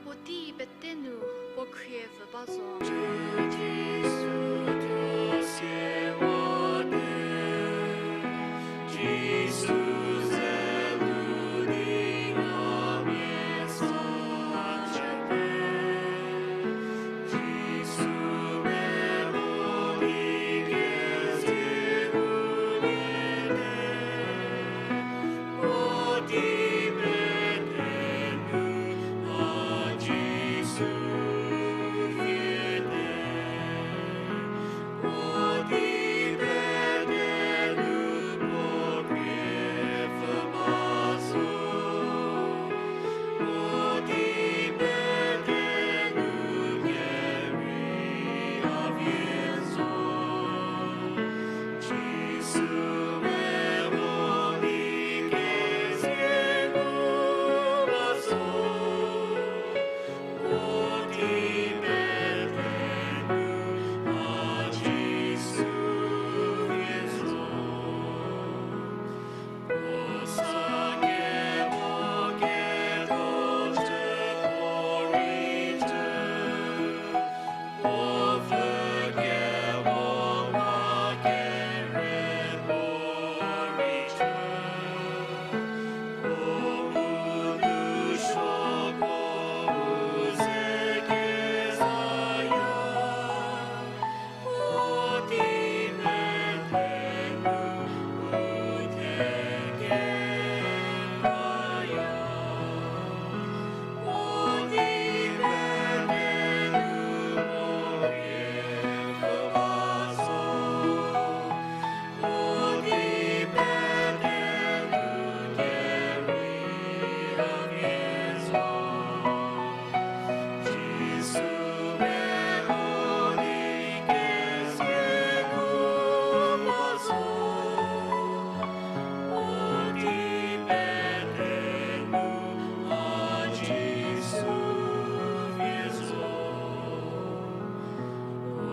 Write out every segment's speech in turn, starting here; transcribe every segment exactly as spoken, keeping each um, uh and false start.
Puotei pete nu puo khrie pfü ba zo.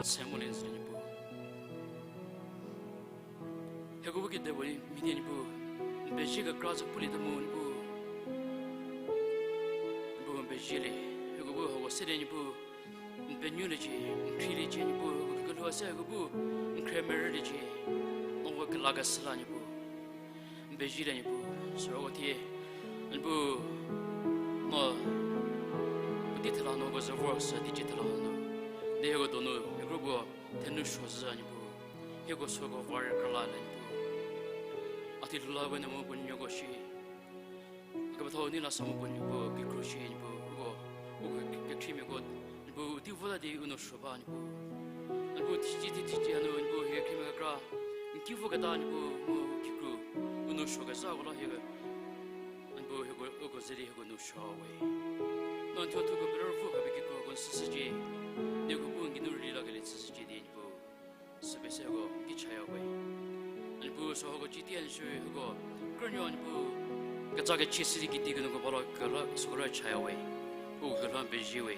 Semolin sü Niepuu. Hieko bu kedipuo mhie di Niepuu, n pezie kekra zhü pulie ta mu Niepuu. Niepuu n pezielie, hieko bu hako se di Niepuu, n penuoliecie, n khrieliecie Niepuu, hieko kelhou se hieko bu n khrie merüliecie, no hieko kelakeshü la Niepuu. N pezielie Niepuu, siro ko thie, Niepuu, no, puotei thela no ko ze vor sü teicie thela no, di hieko donu, hieko bu, thenu suo zhü Niepuu, hieko süko vor kra la le Niepuu. A thie lhou la we no mu puo nuoko shi. A kepethau nei la sa mu puo Niepuu kikru shi Niepuu, uko, uko kekhriemiako, Niepuu tei vo la di u nou suo ba Niepuu. Niepuu teicie teicie hanu Niepuu hie khriemia kekra, n ki voketa Niepuu mu kikru, u nou suo kezhako la hie, Niepuu hieko uko ze di hieko nou suo we. No n thuo thuko pete rüpfü khapie kikru ko n süshücie, nieko Shirei uko krünuo Niepuu, ketsa kechie si di kitiekinu ko ba la kela süko la chaya we. Uko kela pezie we.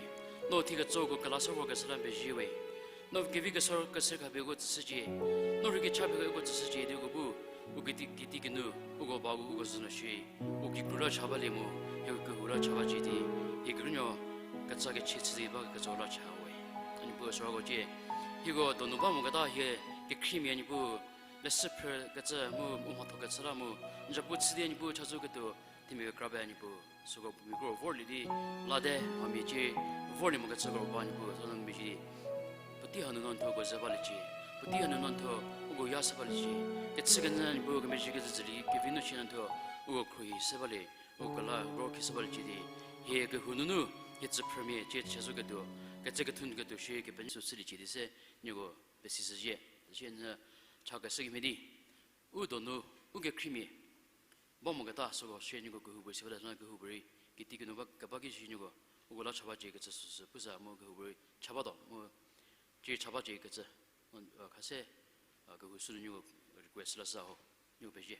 No thie ketso uko kela sa vor kesa la pezie we. No kevi kesa kesa khapie uko tsüshücie. No rhei kecha pie uko tsüshücie di uko bu, u kiti, kitiekinu, uko ba u, uko zünu shi, u kikru la cha balie mu, hie kehou la cha bacie di, hie krünuo, ketsa kechie chü di ba ketso la cha we. A Niepuu süko cie, hieko donu ba moketa hie, kekhriemia Niepuu, leshü phrü kecü mu, u mhatho kecü la mu, n zapu chü di Niepuu chazou ketuo, themia kekra ba Niepuu, süko mia kro vorlie di, late, mhamia cie, vorlie mokecü kro ba Niepuu, sünu mia cie di, puotei hanu no n thuo uko ze baliecie, puotei hanu no n thuo uko ya se baliecie, kechükenyü Niepuu kemezhie kecü tsülie, kevi nu chie no n thuo uko khruohi se balie, uko la ro khie se baliecie di, hie kehou nunu, hie tsüphrümia cie chazou ketuo, kecü kethun ketuo shie kepenuo sü chüliecie di se, nieko pesishüzhie, süsie n cha keshü kemhie di, u donu, u kekhriemia, ba moketa süko shie nieko kehoupuorei se bate, süna kehoupuorei, kitiekinu ba keba ki shie nieko, uko la cha bacie kecü süsü, pusa mu kehoupuorei, cha batuo, mu, cie cha bacie kecü, mu, khase, kehou sünu nieko request la sa ho, nieko pezie.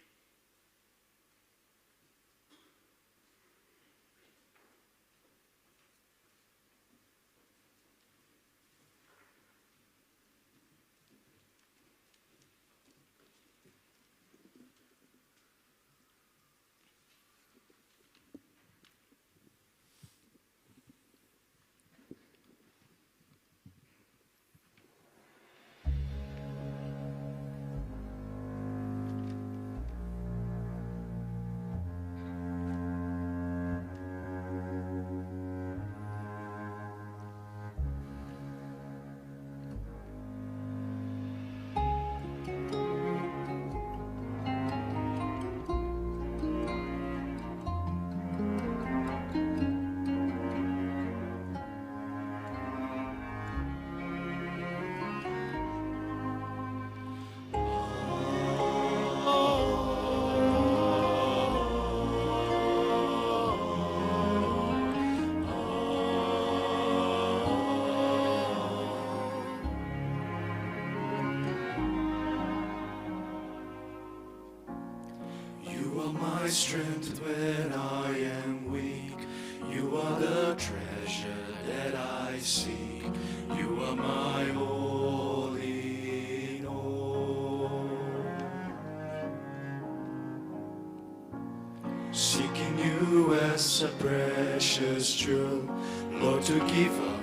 You are my strength when I am weak. You are the treasure that I seek. You are my all in all. Seeking you as a precious jewel, Lord, to give up,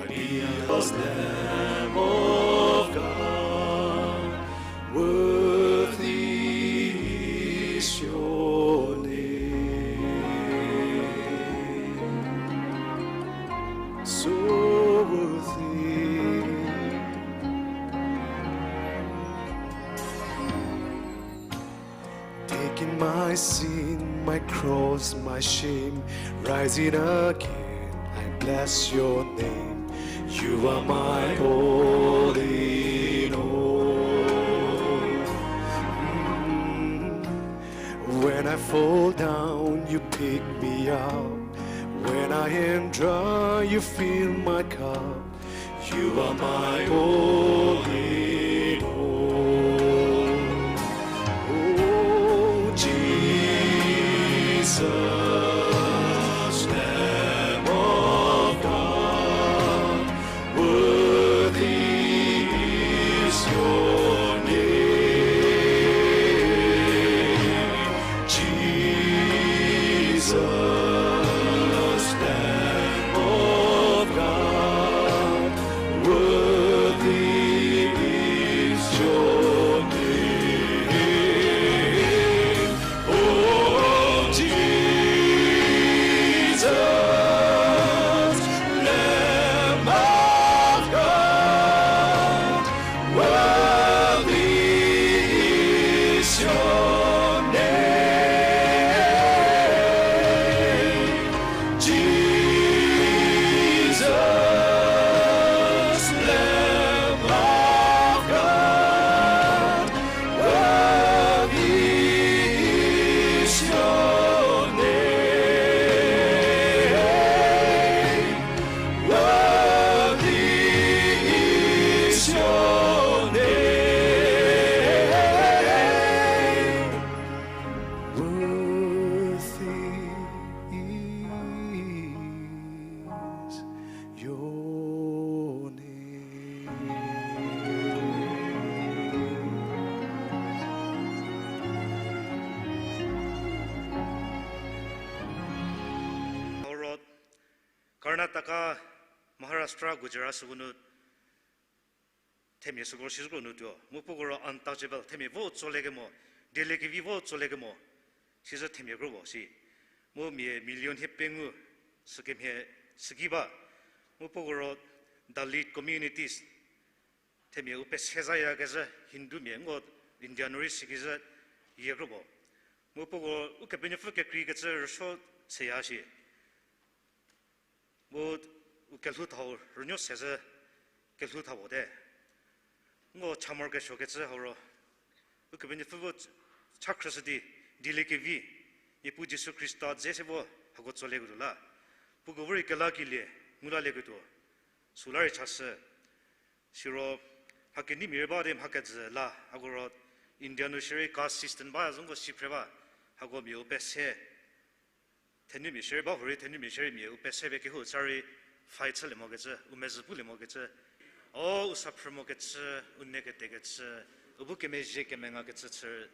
I'd be a lost Lamb of God. Worthy is your name, so worthy. Taking my sin, my cross, my shame, rising again, I bless your name. You are my all in all. Mm. When I fall down, you pick me up. When I am dry, you fill my cup. You are my all in all. Oh, Jesus, Lamb of God, worthy is your name. Jesus, Lamb of God, worthy Maharashtra, Gujarat süko nu themia süko sizhü kro nu tuo. Mu puko ro untouchable, themia vo tsolie kemo, dieliekevi vo tsolie kemo, sizhü themia kro vo si. Mu mia million hie pengou sükemhie süki ba. Mu puko ro Dalit communities, themia u pese zayakezhü, Hindumia nko India nu rei sikezhü yie kro vo. Mu puko Ukepenuopfü kekreikecü rüsuo seya shi. Mu u kelhou thau rünuo sezhü kelhou tha vote. Nko chamor kesuokecü hau ro, Ukepenuopfü bu cha khrüshü di, dieliekevi, Niepuu Jisu Khrista dze se vo hako tsolieketuo la. Puko bu rei kelakelie ngu lalieketuo, süla rei chashü. Siro, mha kenyimia rei ba di mha kejü la, hako ro India nu shierei caste system ba ya zo nko si phre ba, hako mia u pese thenumia shierei ba hurei, thenumia shierei mia u pese pie kehou sa rei fight chülie mokecü, u mezhü pulie mokecü, o u sa phrü mokecü, u nie kedekecü, u bu kemezhie kemengakecü chü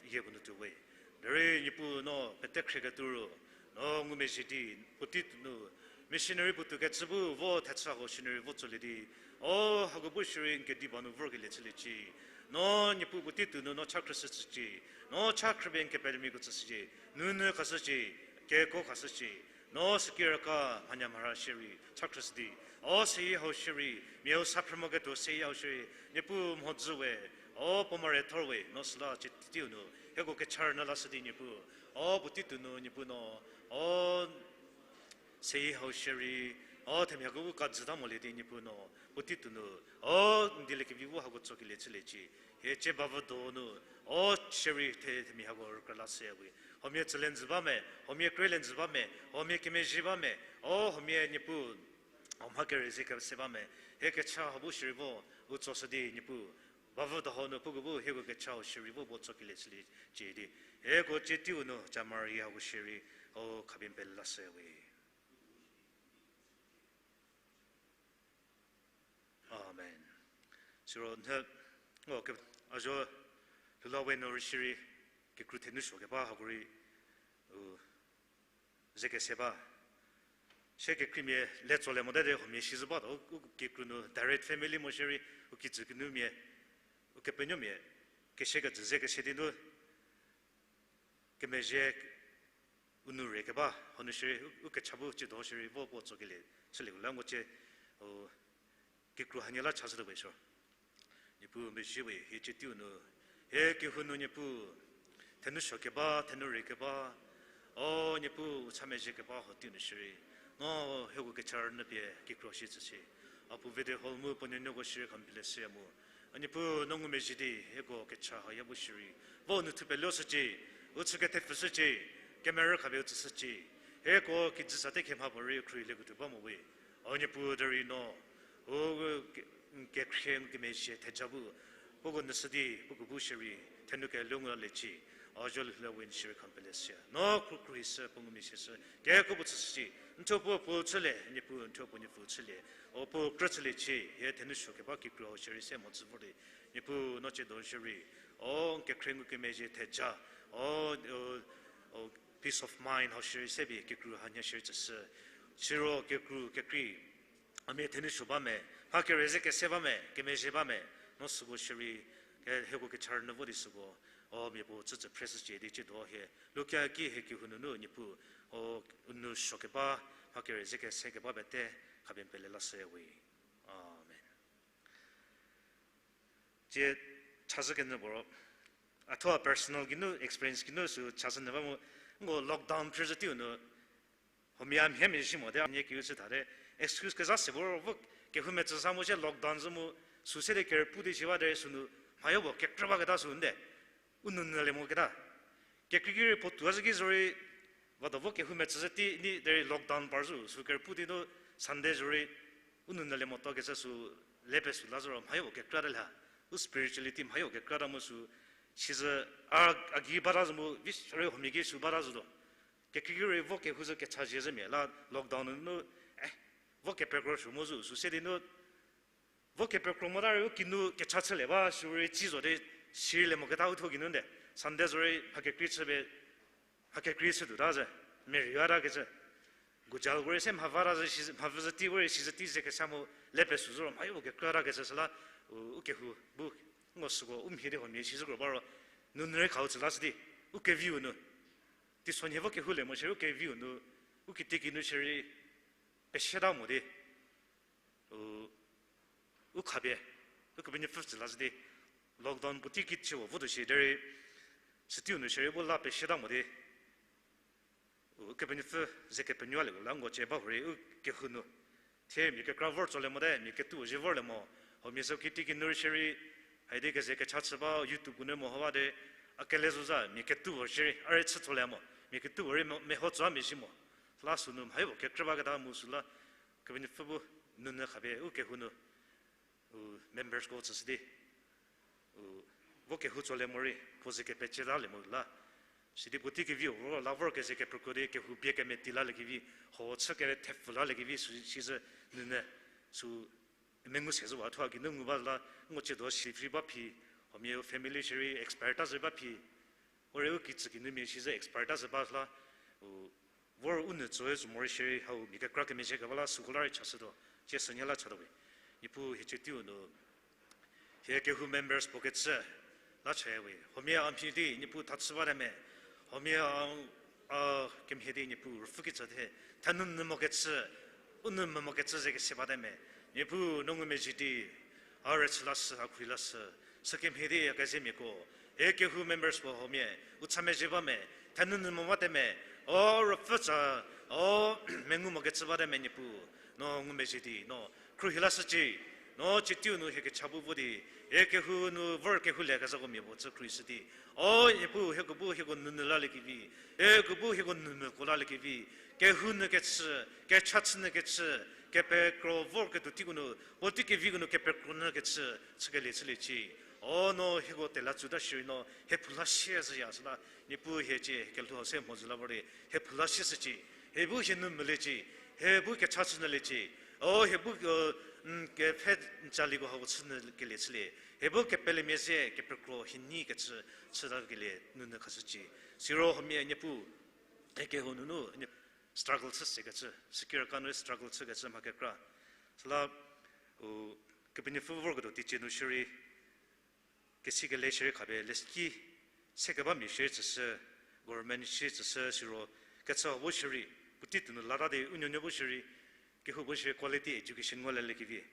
yie puo nu tuo we. Derei Niepuu no pete khrieketuo ro, no ngumezhie di, puotei tuo nu, missionary puo tuokecü bu vo thechü hako shinü rei vo tsolie di, o hako bu shierei n kediba nu vorkelie chüliecie. No Niepuu puotei tuo nu no cha khrüshü tsücie, no cha khrüpie n kepelemiako tsüshücie, nunu khashücie, keko khashücie, no süki raka mhanya mhara shierei cha khrüshü di, o seyie hau shierei, mia u sa phrü moketuo seyie hau shierei, Niepuu mhodzü we, o puo mare thor we, no süla cie teiu nu hieko kecha rünyü lashü di Niepuu, o puotei tuo nu Niepuu no, o seyie hau shierei, o themia hako bu kajüta molie di Niepuu no, puotei tuo nu, o n dieliekevi bu hako tsokelie chüliecie. Hie cie bavü do nu, o shierei the themia hako rükra lashüya we. Huomia tsülie njü ba me, huomia krelie njü ba me, huomia kemezhie ba me, o huomia Niepuu, o mha kerüzie kese ba me, hie kecha hau bu shierei vo u tsoshü di Niepuu, bavü do hau nu puko bu hieko kecha hau shierei vo puo tsokelie chüliecie di, hieko cie teiu nu cha mari hako shierei, o khapie n pele lashüya we. Amen. Siro n, o, ke, a zo, lhou la we no rei shierei, kekru thenu suo keba hako rei, u, ze kese ba. Sie kekreimia le tsolie mote de huomia si zhü batuo, u, u kekru nu direct family mo shierei, u kijü kinumia, u kepenuomia, kese kejü ze kese di nu, kemezhie u nu rei keba, hanu shierei, u, u kecha bu ciedo shierei vo puo tsokelie chülie la nko cie, o, kekru hanie la chashütuo we siro. Niepuu mezhie we hie cie teiu nu, hie kehou nu Niepuu, thenu suo keba, thenu rei keba, o Niepuu u cha mezhie keba hau teiu nu shierei, no hieko kecha rünyü pie kekru shi tsüshie. A puo video hall mu puo nuonuoko shierei khapie n pele shüya mu, a Niepuu no ngumezhie di hieko kecha hau ya bu shierei, vo nu thupie luoshücie, u chü kethepfüshücie, kemerü khapie u tsüshücie. Hieko kijü sa te khe mha puorei u khruohilieketuo ba mo we. A Niepuu derei no, u ke, kekhrie ngukemezhie theja bu, puoko nyüshü di puoko bu shierei, thenu kelhou ngu laliecie. A zo lhou la we n shierei khapie n pele shüya. No khruohi shü, puo ngumezhie shü, kekuo bu tsüshücie. N thuo puo puo chülie, Niepuu n thuo puo Niepuu chülie. O puo krü chüliecie, hie thenu suo keba kekru hau shierei se mhodzü vor di, Niepuu no ciedo shierei, o n kekhrie ngukemezhie theja, o, o, o peace of mind hau shierei se pie kekru hanie shierei tsüshü. Siro kekru kekrei, a mia thenu suo ba me, mha kerüzie kese ba me, kemezhie ba me, no süko shierei, ke, hieko kecha rünyü vo di süko, o mia puo tsütsü phreshücie di ciedo hie, lukia ki hie kehou nunu Niepuu, o u nou suo keba, mha kerüzie kese keba pete, khapie n pele lashüya we. Amen. Cie chazhü kenyü puo ro, a thuo personal geinu, experience geinu sü chazhü nyü ba mu, nko lockdown phrü zhü teiu nu, huomia mhie mezhie mote, a nie keu chü thate, excuse kezha se vor vo, kehou metsü sa mu sie lockdown zhü mu, sü se di kerüpu di shi ba derei sünu, mhayo puo kekrü baketa sü nde, u nou nyülie moketa. Kekreiki rei puo tuo zhü ki zorei, vado vo kehou metsü zhü tei ni derei lockdown par zhü, sü kerüpu di nu Sunday zorei, u nou nyülie motuo kecü sü, le pe sü la zhü ro mhayo puo kekrüta lha, u spirituality mhayo kekrüta mu sü, sizhü, a, a gei bata zhü mu, vi rei huomia ki sü bata zhütuo. Kekreiki rei vo kehou zhü kecha zie zhü mia la lockdown nunu, e, vo kepekro sü mo zhü, sü se di nu, vo kepekro mota rei u kinu kecha chülie ba, sü rei ci zo di, silie moketa u thuo geinu nde, Sunday zorei mha kekrei chü pie, mha kekrei chütuota zhü, mia rei ata kecü. Gujarat ko rei se mha vata zü shi, mha vü zü tei, ko rei shi zü tei ze kesa mu le pesü zü ro mha-u kekrü ta kecü süla, u, u kehou bu, ngo süko u mhie di huomia shi zü kro ba ro, nunu rei khau tsü la shü di, u keviu nu, teisonhie vo kehoulie mo shierei u keviu nu, u kitiekinu shierei, pesieta mo di, u, u khapie, Ukepenuopfü tsü la shü di, lockdown puotei ki chüwo votuo shi derei, süteiu nu shierei bu la pesieta mo di, u, Ukepenuopfü ze kepenuolieko la nko cie ba hurei u kehou nu. Thie mia kekra vor tsolie mote, mia ketuo zhie vorlie mo. Huomia zo kitiekinu rei shierei, haidi keze kecha chü ba YouTube nu mo hau ba de, a kele zo za, mia ketuo shierei, a rei chü tsolie mo. Mia ketuo rei me, meho tsoa mezhie mo. La sünu mha-u kekrü baketa mu süla, Ukepenuopfü bu nunu khapie u kehou nu, u, members ko tsüshü di, u, vo kehou tsolie morei, puo ze kepecietalie mo la. Sidi puotei kevi-u ro la vor keze kepekro di kehou bie kemeti laliekevi, ho chü kere thepfü laliekevi sü, sizü nunu, sü, mengu se zü wa thua geinu ngu ba la, nko chiedo shi phi ba phi, huomia family shierei expire ta zü ba phi, u rei u kitsü kinumia shi zü expire ta zü ba la, u, vor u nu tsoe zo morei shierei hau mia kekra kemezhie keba la süko la rei chashütuo, cie sünie la chatuo we. Niepuu hie cie teiu nu, hie kehou members puo kecü la chaya we. Huomia a mhie di Niepuu thachü bate me. Huomia a, a kemhie di Niepuu ruopfü kitsa the. Thenu nu mo kecü, u nu mo kecü ze kese bate me. Niepuu no ngumezhie di, a rüchü lashü, a khrie lashü, sükemhie di a kezemiako, hie kehou members puo huomia, u cha mezhie ba me, thenu nu mo bate me, o ruopfü tsa, o mengu mo kecü bate me Niepuu, no ngumezhie di, no khruohi lashücie, no cie teiu nu hie kecha bu vo di, hie kehou nu vor kehoulie kezhako mia puo tsü khruohishü di, o Niepuu hieko bu hieko nunu laliekevi, hieko bu hieko numüko laliekevi, kehou nu kechü, kecha chü nu kechü, kepekro vor ketuo teiko nu, puotei keviko nu kepekro nu kechü, chükelie chüliecie. O no hieko tela tsuta shierei no hie phou la sie zhüya süla, Niepuu hie cie kelhou hau se mhodzü la vor di, hie phou la sie shücie, hie bu hie nu meliecie, hie bu kecha chü nyüliecie, o hie bu, kepfhe n caliko hau chü nyükelie chülie, hie bu kepelemia ze kepekro hie nei kechü, chütakelie nunu khashücie. Siro huomia Niepuu, hie kehou nunu, struggle chü sekecü, sikiraka nu struggle chükecü mha kekra. Süla, u, Kepenuopfü vorketuo teicie nu shierei, kesi kele shierei khapie leski sekeba mia shierei tsüshü, government shierei tsüshü siro, kechü hau bu shierei, puotei tuo nu lata di u nuonuo bu shierei, kehou bu shierei quality education ngulaliekevi.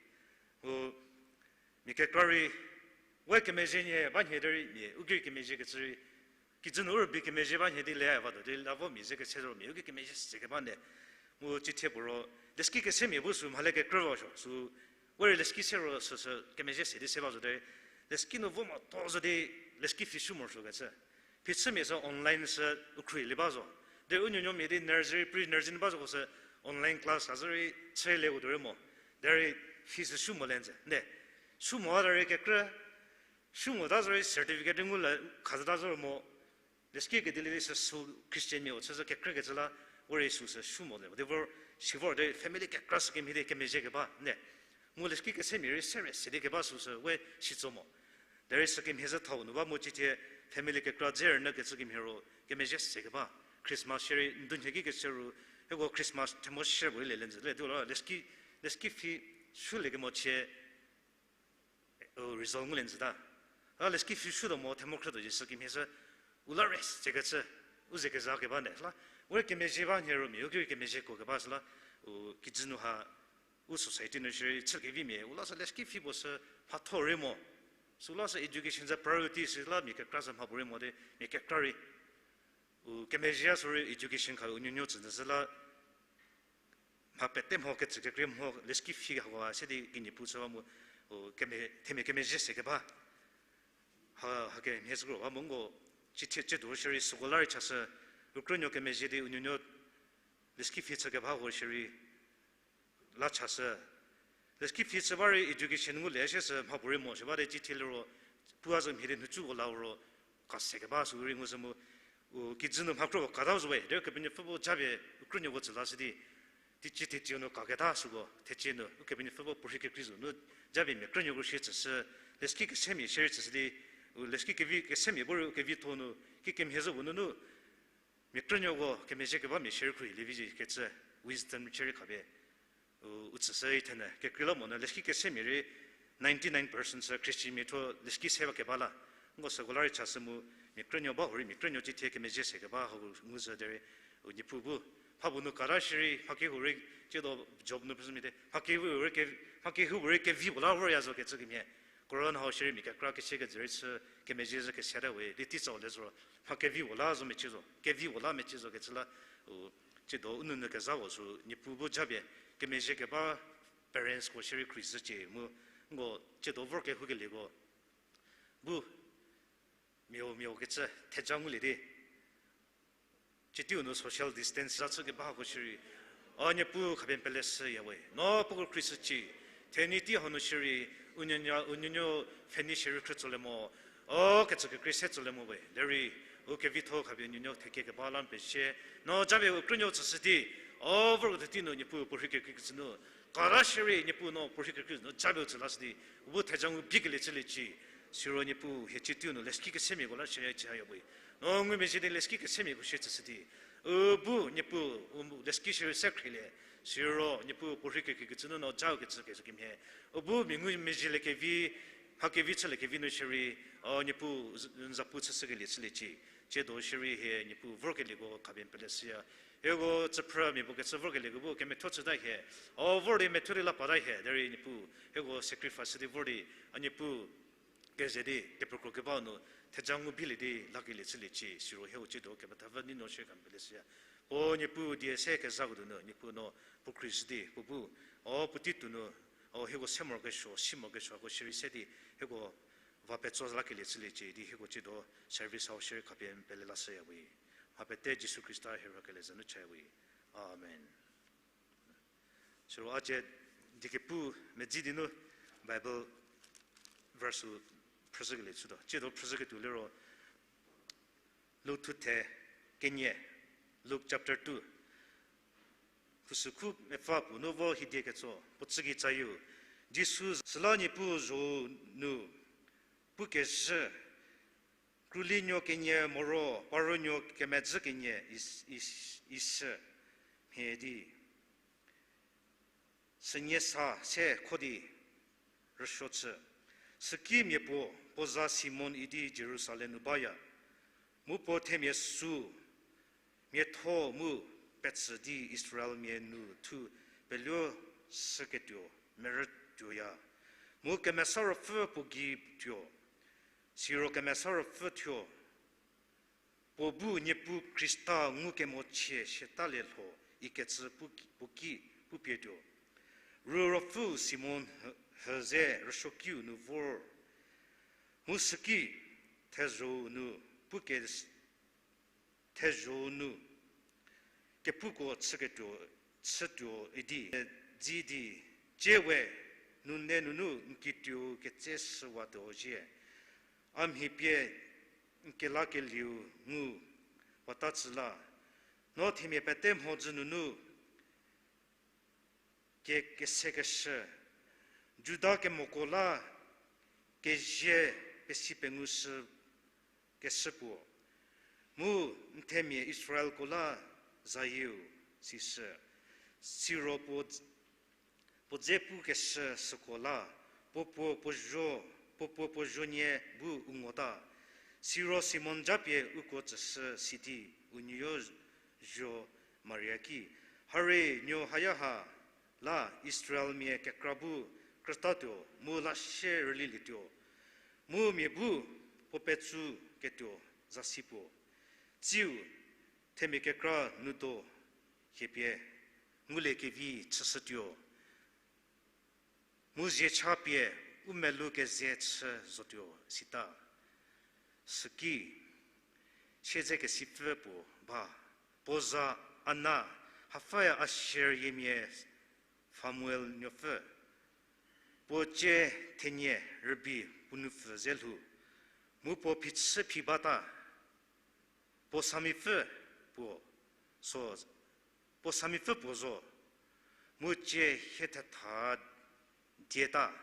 U, mia kekra rei, we kemezhie nhie ba nhie derei mia u ki rei kemezhie kecü rei, kijü nu u rübei kemezhie ba nhie di le vatuo di la vo mia ze kese ro mia u ki kemezhie sekeba nde. Mu cithie puo ro, leski kesemia bu sü mhale kekrü vo suo, sü, we rei leski se ro süsü kemezhie se di se ba zo derei, leski nu vo motuo zo di, leski fee shu morosuokecü. Phichümia sü online sü u khruohilie ba zo. Derei u nuonuomia di nursery, pre-nursery nu ba zoko sü online class ha zü rei chülie u tuo rei mo. Derei fee sü shu mo le nze nde. Shu mo ta rei kekrü, shu mo ta zo rei certificate rei ngu le khazü ta zo mo. Leski kedilie di sü sü Christian mia u chü zü kekrükecü la, we rei süsü shu mo le. Di vor, si vor di family kekra sükemhie di kemezhie keba nde. Mu leski kesemia rei se re se di keba süsü we si tso mo. Derei sükemhie zü thau nu ba mu cithie family kekra dze rünyü kecü kemhie ro kemezhie sekeba. Christmas shierei ndunhie ki kese ru, hieko Christmas themo share puo rei le le nze le tuo la, leski, leski fee shulie kemo chie, u, result ngulie nze ta. A leski fee shutuo mo themo khrütuo zie sükemhie sü, u la rest sekecü, u ze keza keba nde. La, we kemezhie ba nhie ro mia u ki rei kemezhie kuo keba süla, u, kijü nu ha, u society nu shierei chü kevimia, u la sü leski fee puo sü mhatho rei mo. Süla sü education sü priority süla mia kekra sü mha puo rei mo di, mia kekra rei. U kemezhie sü rei education kha u nuonuo tsü nyü zü la, mha pete mho kecü kekrei mho leski fee hako se di kinyi pu chü ba mu, u keme-, themia kemezhie sekeba. Ha, hakemhie sü kro ba mu nko, cithie ciedo shierei scholar chashü, u krünuo kemezhie di u nuonuo leski fee chü keba ho shierei, la chashü. Leski fee chü ba rei education ngulie sie sü mha puo rei mo shi ba di cithie liro, pua zo mhie di nhicuko la ro, ka sekeba sü rei ngu sü mu, u kijü nu mha kro kata zo we, derei Kepenuopfü bu japie u krünuoko tsü la shü di, teicie thecie nu kaketa süko, thecie nu, Ukepenuopfü bu puorhi kekrei zo nu, japie mia krünuoko shie tsüshü, leski kesemia shierei tsüshü di, u leski kevi kesemia bu rei u kevitho nu, kikemhie zo bu nunu, mia krünuoko kemezhie kebamia shierei khruohi lievi zie kecü. wisdom chü rei khapie u, u tsüshü. Ithene kekreilamonyü leshüki kesemia rei ninety-nine percent sü Christianmia thuo leshüki se ba keba la. Nko süko la rei chashü mu, mia krünuo ba hurei mia krünuo cithie kemezhie se keba hau ngu zhü derei, u Niepuu bu, mha puo nu kata shierei mha kehou rei, tsiedo Job nu pezhü mite, mha kehou rei ke, mha kehoupuorei kevi puo la vorya zo kecü kemhie. Koran hau shierei mia kekra kesie kejü rei chü kemezhie zhü kesiata we, di tei tsau le zo ro, mha kevi puo la zo mecie zo, kevi puo la mecie zo kecü la, u, tsiedo u nounü kezhako sü Niepuu bu japie kemezhie keba parentsko shierei khrie zhücie mu, nko tsiedo vor kehoukelieko bu miau miau kecü theja ngulie di, citeiu nu social distance za chü kebako shierei, a Niepuu khapie n pele shüya we. No puo khrie shücie. Thenyi tei hanu shierei, u nuonuo, u nuonuo pfhenei shierei khrü tsolie mo, o kecü kekrei se tsolie mo we. Derei u kevitho khapie nuonuo thekie keba la n pezie. No japie u krünuo tsüshü di, o vorketuo tei nu Niepuu puorhi kekrei kecü nu, kata shierei Niepuu no puorhi kekrei nu japie u tsü lashü di, u bu theja ngu bikelie chüliecie. Siro Niepuu hie citeiu nu leshüki kesemiako la shierei chaya we. No ngumezhie di leshüki kesemiako shie tsüshü di, u bu Niepuu, u leshüki shierei se khrielie. Siro Niepuu puorhi kekrei kecü nu no jau kecü kecü kemhie, u bu mia ngumezhieliekevi, mha kevi chüliekevi nu shierei, o Niepuu, n zapu chüshükelie chüliecie. Tsiedo shierei hie Niepuu vorkelieko khapie n pele shüya. Hieko tsüphrü mia puo kecü vorkelieko bu kemethuo chüta hie, o vor di methuo di la pata hie. Derei Niepuu, hieko sacrifice di vor di, a Niepuu, keze di kepekro keba nu theja ngu bilie di lakelie chüliecie. Siro hieu tsiedo kepethapfü nei no shie khapie n pele shüya. Puo Niepuu die se kezhako donu Niepuu no puo khrie shü di puo bu, o puotei tuo nu, o hieko se morokesuo, si morokesuoko shierei se di, hieko va petso lakelie chüliecie di hieko tsiedo service hau shierei khapie n pele lashüya we. Mha pete Jisu Khrista hie rhakelie za nu chaya we. Amen. Siro a cie diekepu medzi di nu Bible verse-u phrüzhükelie chütuo. Tsiedo phrüzhüketuo liro, Luk thuthe kenie, Luke chapter two, khusükhu mepfü puo nu vo hiedie ketso puo tsüki tsayieu, Jisu süla Niepuu zho nu pukezhü, krülinuo kenie moro parünuo kemedzü kenie is-, is-, ishü mhie di sünie sa se kho di rüsuo chü. Süki mia puo, puo za Simon idi Jerusalem nu baya. Mu puo themia süu miatho mu petsü di Israelmia nu thu peluo shüketuo merü tuoya. Mu Kemesa Ruopfü puo gei tuo. Siro Kemesa Ruopfü thuo puo bu Niepuu Khrista ngukemochie siatalie lho ikecü puo ki, puo ki pupie tuo. Ru ruopfüu Simon hü-, hü ze rüsuokiu nu vor. Mu süki thezho-u nu puke, thezho-u nu kepuko chüketuo, chütuo idi, dzi di, tsie we, nune nunu n kituou ketse shüwatuo zie. A mhi pie n kelakelieu ngu wata tsü la, no themia pete mhodzü nunu ke-, kesekeshü, Juda kemoko la kezie pesi pengushü keshü puo, mu n themia Israelko la zayieu, sishü. Siro puo, puo dze pukeshü süko la, puo puo puo zuo, puo puo puo zuonie bu u ngota. Siro Simon japie uko tsüshü sidi u nuoyo zuo Maria ki, Hari nuo hayaha la Israelmia kekra bu krütatuo mu lasie rülilietuo, mu mia bu puo petsu ketuo zasi puo. Tsiu themia kekra nu do hiepie nguliekevi chüshütuo, mu zie cha pie u melou keze chü zotuo sita. Süki siedzekesipfü puo ba, puo za Ana, hapfü Asher yiemia Famuel nuopfü. Puo cie thenie rübei puo nupfü ze lhou, mu puo phichü phi bata. Puo samipfü puo zo, puo samipfü puo zo, mu cie hie thetha dieta,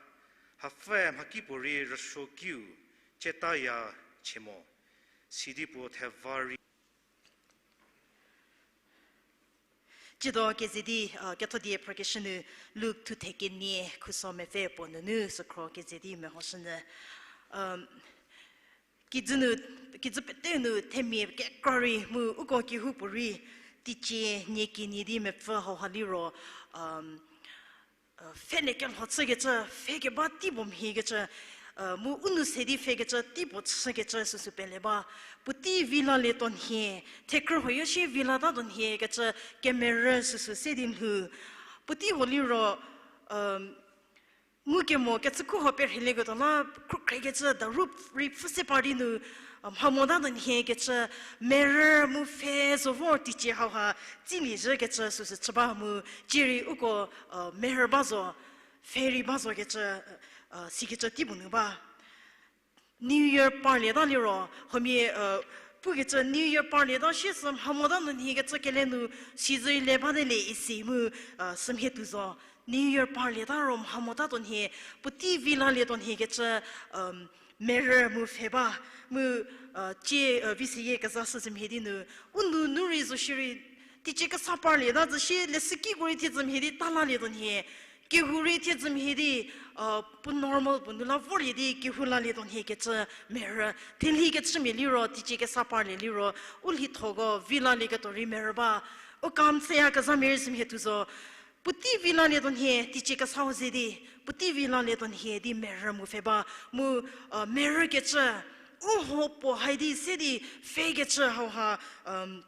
hapfüe mhakipuorei rüsuokiu cietaya chie mo, sidi puo theva rei Ciedo keze di, uh, kethodie phrakeshü nu Luk thuthe kenie khuso mepfü puo nunu sükhro keze di mehoshünyü. Um, kijü nu, kijü pete nu themia kekra rei mu uko kehoupuorei teicie nie kenie di mepfü hauha liro, um, uh, pfhele kelho chükecü, pfhe keba teipuo mhiekecü, uh, mu u nou se di pfhekecü teipuo chükecü süsü pele ba. Puotei vi lalie tuo nhie, thekrü huoyo shie vi lata tuo nhie kecü kemerü süsü se di lhou. Puotei huo liro, um, ngukemo kecükhu huo perhielieketuo la, khrükhrekecü daru rei pfhü se par di nu, uh, mha mota tuo nhie kecü, merü mu pfhe zo vor teicie hauha tsilie zhükecü süsü chü ba mu, cierei uko, uh, merü ba zo, pfhe rei ba zo kecü, uh, sikecü teipuo nu ba. New Year parlieta liro, huomia, uh, pukecü New Year parlieta shie sü mha mota nu nhie kecü kele nu sizü le bate le isi mu, uh, sümhie tuo zo. New Year parlieta ro mha mota tuo nhie, puotei vi lalie tuo nhie kecü, um, merü mu pfhe ba, mu, uh, cie, uh, vi seyie keza shü zümhie di nu, u nou nu rei zo shierei, teicie kesa parlieta zü shie, leshükiko rei thiedzü mhie di ta lalie tuo nhie, kehou rei thiedzü mhie di, uh, puo normal puo nu la vorlie di kehou lalie tuo nhie kecü merü, thelhi kecümia liro, teicie kesa parlie liro, u lhithoko vi lalieketuo rei merü ba, u kam seya kezamia rei sümhie tuo zo, puotei vi lalie tuo nhie, teicie kesau ze di, puotei vi lalie tuo nhie di merü mu pfhe ba, mu, uh, merü kecü, u ho puo hai di se di pfhe kecü hauha, um,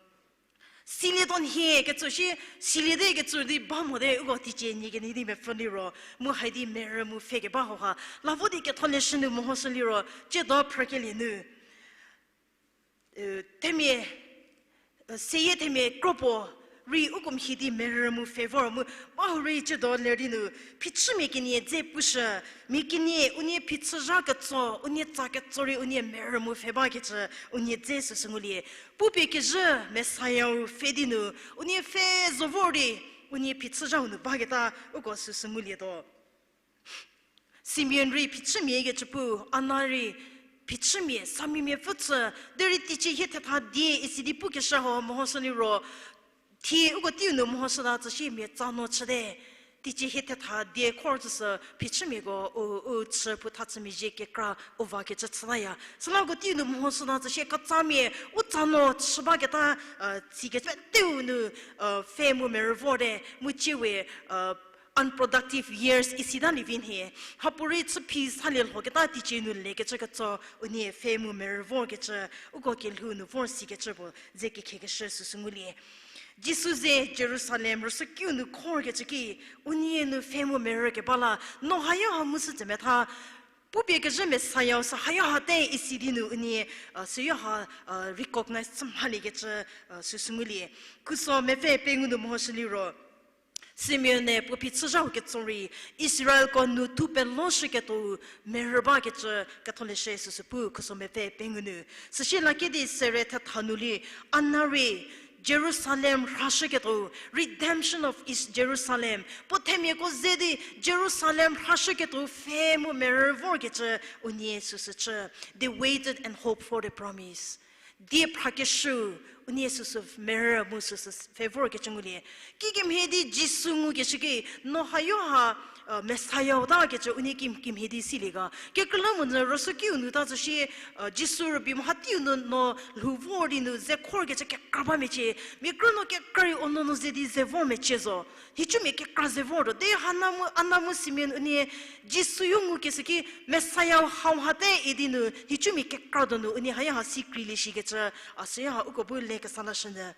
silie tuo nhie kecü shie, silie te kecü di ba mote uko teicie nie kenie di mepfü liro, mu hai di merü mu pfhe keba hauha, la vo di ketholeshü nu mehoshü liro, ciedo phrakelie nu. Uh, themia, uh, seyie themia kro puo rei uko mhie di merü mu pfhe vor mu, ba hurei ciedo ler di nu, phichümia kenie dze pushü, mia kenie unie phichü zha ketso, unie tsa ketso rei unie merü mu pfhe bakecü, unie dze süsü ngulie. Pupie kezhü Messiah-u pfhe di nu, unie pfhe zo vor di, unie phichü zhau nu baketa, uko süsü ngulietuo. Simeon rei phichümia kecü pu, Anna rei phichümia, samimia pfü chü, derei teicie hie thetha die isi di pukeshü hau mehoshü liro, thie uko teiu nu mehoshüta tsü shie mia tsa no chüte. Teicie hie thetha die khor tsüsü phichümiako u, u chü pu tha chümia zie kekra u va kecü chütaya. Süla uko teiu nu mehoshüta tsü shie ketsamia u tsa no chü baketa, uh, tsikecü teiu nu, uh, pfhe mu merü vorte, mu cie we, uh, unproductive years isita lievi nhie. Hapuorei chüphi salie lhoketa teicie nu lekecü ketso, unie pfhe mu merü vorkecü, uko kelhou nu vor sikecü puo ze kekhekeshü süsü ngulie. Jisu ze Jerusalem rüsuokiu nu khorkecü ki, unie nu pfhe mu merü keba la, no hayo ha mu sü tsemetha, pupie kezhü Messiah-u sü hayo hate isi di nu unie, uh, süyo ha, uh, recognize chü mhaliekecü, uh, süsü ngulie. Khuso mepfü pengou nu mehoshü liro, Simeon-e puo phichü zhau ketso rei, Israelko nu thu peloshüketuou merü bakecü ketholeshü süsü pu khuso mepfü pengou nu. Süsie lakedi sere thetha nu li, Anna rei Jerusalem rhashüketuou, redemption of Is-, Jerusalem. Puo themiako ze di Jerusalem rhashüketuou pfhe mu merü vorkecü unie süsü chü. They waited and hoped for the promise. Die phrakeshü, unie süsü merü mu süsü pfhe vorkecü ngulie. Kikemhie di Jisu ngukeshü ki, no hayo ha, uh, Messiah-u ta kecü unie kim, kimhie di silie ga. Kekreilamonyü rüsuokiu nu ta tsü shie, uh, Jisu rübei mhateiu nu no lhou vor di nu ze khorkecü kekra ba mecie. Mia krünuo kekra rei o nuonuo ze di ze vor mecie zo. Nhicumia kekra ze vortuo. Derei Anna mu, Anna mu Simeon unie Jisu yo ngukeshü ki Messiah hau hate idi nu, nhicumia kekra donu unie hayo ha si kreilie shikecü, a süyo ha uko bu le kesa lashünyü.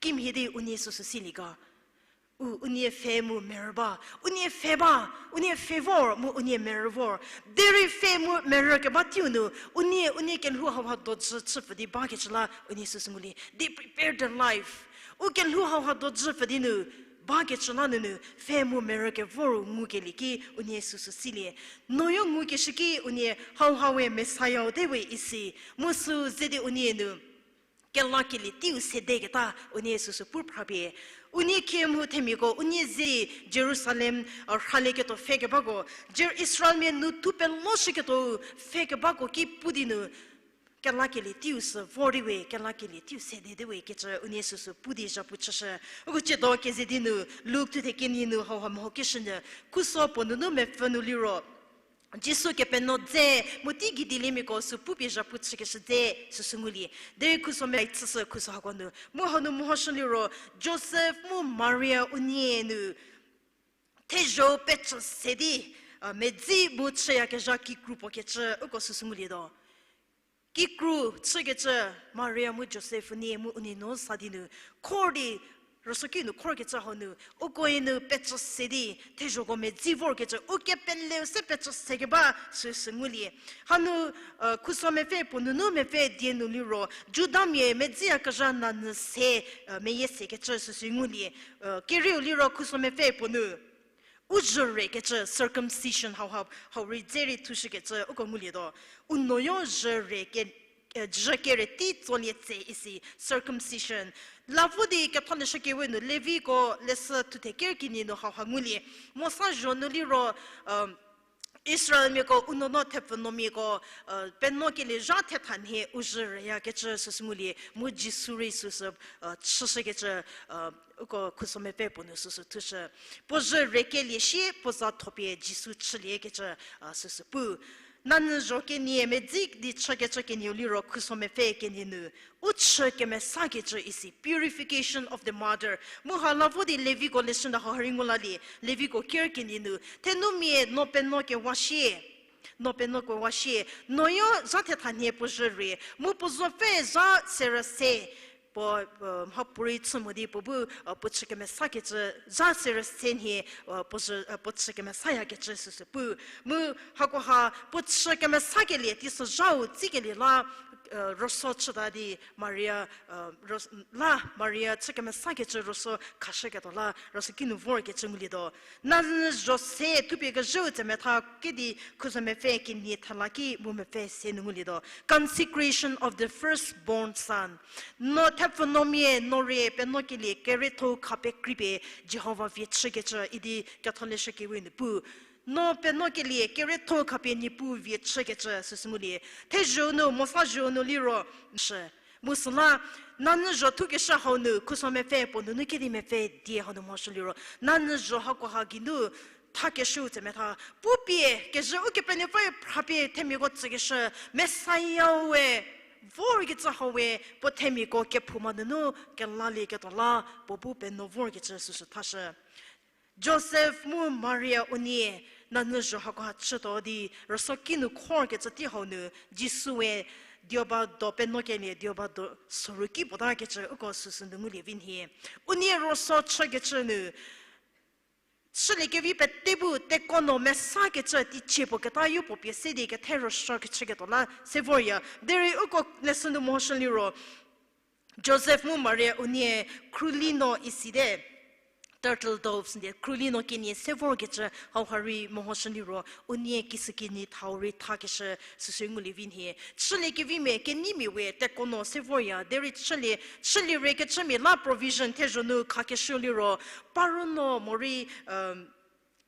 Kimhie di unie süsü silie ga. U, unie pfhe mu merü ba, unie pfhe ba, unie pfhe vor mu unie merü vor. Derei pfhe mu merü keba teiu nu, unie, unie kelhou hau ha dojü chüpfü di bakecü la unie süsü ngulie. They prepared their life. U kelhou hau ha dojü pfü di nu, bakecü la nunu, pfhe mu merü kevor ngukelie ki unie süsü silie. Noyo ngukeshü ki unie hau ha we Messiah-u te we isi, mu sü ze di unie nu kelakelie teiu sedeketa unie süsü pu phrapie. Unie khe mhu themiako, unie ze Jerusalem, uh, rhalieketuo pfhe kebako, Jer-, Israelmia nu thu peloshüketuou pfhe kebako ki pu di nu, kelakelie teiu sü vor di we, kelakelie teiu sede di we kecü unie süsü pu di zhapu chüshü. Uko ciedo keze di nu, Luk thuthe kenie nu hauha mehokeshünyü, khuso puo nunu mepfü nu liro, Jisu Kepenuopfü dze, mu teigei dieliemiako sü pupie zhapu chükeshü dze, süsü ngulie. Derei khuso mepfü chüshü khuso hako nu. Mu hanu mehoshü liro, Josef mu Maria unie nu, thezho pecü se di, a, medzi mu chüyakezha kikru puo kecü uko süsü ngulietuo. Kikru chükecü Maria mu Josef unie mu unie nuo sa di nu khor di, rüsoki nu khorkecü hau nu, ukoe nu pecü se di, thezhoko medzi vorkecü, ukepeleu se pecü sekeba süsü ngulie. Hanu, e, khuso mepfü puo nunu mepfü die nu liro, Judamia medziyakezha nanyü se, e, meyie sekecü süsü ngulie. E, kerieu liro khuso mepfü puo nu u zhü rekecü circumcision hau, hau, hau rei dze rei thushükecü uko ngulietuo. U nuoyo zhü re ke, e, zhü kere tei tsolie tse isi circumcision. La vo di Ketholeshü Kewe nu Leviko leshü thuthe ker kenie nu hauha ngulie. Mosa zho nu liro, e, Israelmiako u nuonuo thepfunuomiako, e, penuokelie zha thetha nhie u zhü reyakecü süsü ngulie, mu Jisu rei süsü, e, chüshükecü, e, uko khuso mepfü puo nu süsü thushü. Puo zhü rekelie sie puo za thopie Jisu chüliekecü, e, süsü pu. Nanyü zho kenie medzi di chükecü kenieu liro khuso mepfü kenie nu, u chü kemesakecü isi, purification of the mother. Mu ha la vo di Leviko leshü nu hau rei ngu lalie, Leviko ker kenie nu, thenumia nuo penuokewa sie, nuo penuokewa sie, nuoyo zha thetha nhie puo zhü re, mu puo zopfü zha serü se, puo, e, mhapuorei chü mo di puo bu, e, puo chü kemesakecü zha serü se nhie, e, puo zhü, e, puo chü kemesayakecü süsü pu. Mu hakoha puo chü kemesakelie teisozhau tsikelie la, e, rüso chüta di Maria, e, rüs-, la Maria chü kemesakecü rüso khashüketuo la rüso kinu vorkecü ngulietuo. Nanyü zho se thupie kezhüu tse metha kedi khuso mepfü kenie thela ki mu mepfü se nu ngulietuo. Consecration of the firstborn son. Nuo thepfunuomia nuo re penuokelie kerietho-u kha pekreipie Jihova vie chükecü idi Ketholeshü Kewe nu pu. Nuo penuokelie kerietho-u khapie Niepuu vie chükecü süsü ngulie. Thezho nu, Mosa zho nu liro, shü. Mu süla, nanyü zho thukeshü hau nu, khuso mepfü puo nunu kedi mepfü die hau nu mehoshü liro, nanyü zho hakoha geinu thakeshüu tse metha, pupie kezhü Ukepenuopfüe phrapie themiako tsükeshü, Messiah we, vorkecü hau we, puo themiako kephouma nunu kelalieketuo la, puo bu penuo vorkecü süsü thashü. Josef mu Maria unie nanyü zho hakoha chütuo di rüso kinu khorkecü tei hau nu, Jisu we dioba do penuokelie dioba do soru ki puotakecü uko süsü nu ngulie vi nhie. Unie rüso chükecü nu, chüliekevi pete bu tekono mesakecü teicie puo keta yopuo pie se di kethe rüso kechüketuo la se vorya. Derei uko lesson nu mehoshü liro, Josef mu Maria unie krulino isite, turtle doves nde krulino kenie se vorkecü hauha rei mehoshü liro, unie kisükinyi thau rei thakeshü süsü ngulie vi nhie. Chüliekevimia kenyimia we tekono se vorya, derei chülie, chülie rekecümia la provision thezho nu khakeshü liro, paru no morei,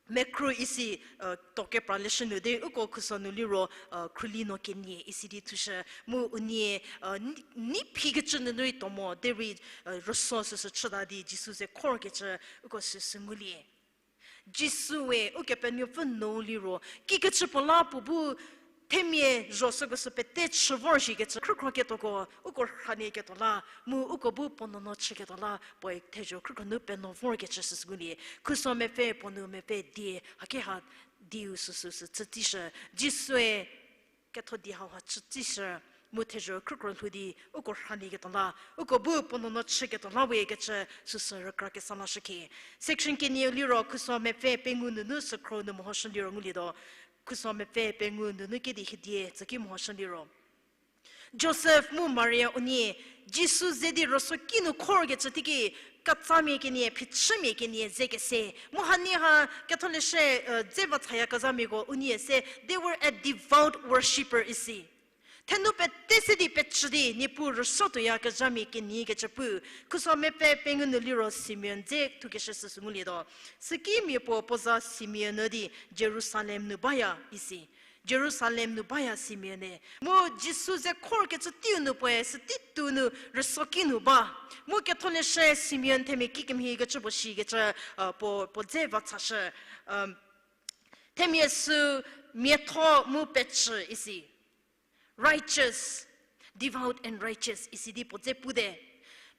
mekru isi, to kepra leshü nu derei uko khuso nu liro, krulino kenie isi di thushü mu unie, ni, ni phikecü nunu rei to mo derei, rüso süsü chüta di Jisu ze khorkecü uko süsü ngulie. Jisu we Ukepenuopfü nou liro, kikecü puo la puo bu themia zho süko sü pete chü vorshikecü khrükhro ketuoko, uko rhanieketuo la, mu uko bu puo nuonuo chüketuo la, puoe thezho khrükhro nu penuo vorkecü süsü ngulie. Khuso mepfü puo nu mepfü die, hakeha dieu süsü sü chütsishü. Jisue ketho die hauha chütsishü, mu thezho khrükhro lhou di, uko rhanieketuo la, uko bu puo nuonuo chüketuo la we kecü süsü rükra kesa lashükhie. Section kenieu liro, khuso mepfü pengou nunu sükhro nu mehoshü liro ngulietuo. Khuso mepfü pengou nunu kedi hiedie tsüki mehoshü liro, Josef mu Maria unie Jisu ze di rüso kinu khorkecü teiki, ketsamia kenie, phichümia kenie ze kese. Mu hanie ha ketholeshü, dze va chayakezhamiako unie se, they were a devout worshipper isi. Thenu pete se di pecü di Niepuu rüso tuoyakezhamia kenie kecü pu. Khuso mepfü pengou nu liro Simeon dze thukeshü süsü ngulietuo. Sükimia puo puo za Simeon üdi Jerusalem nu baya isi. Jerusalem nu baya Simeon-e. Mu Jisu ze khorkecü teiu nu puoe sütei tou nu rüsoki nu ba. Mu ketholeshü Simeon themia kikemhiekecü puo shikecü, puo, puo dze va chashü. Themia sü miatho mu pecü isi. Righteous, devout and righteous isi di puo dze pute.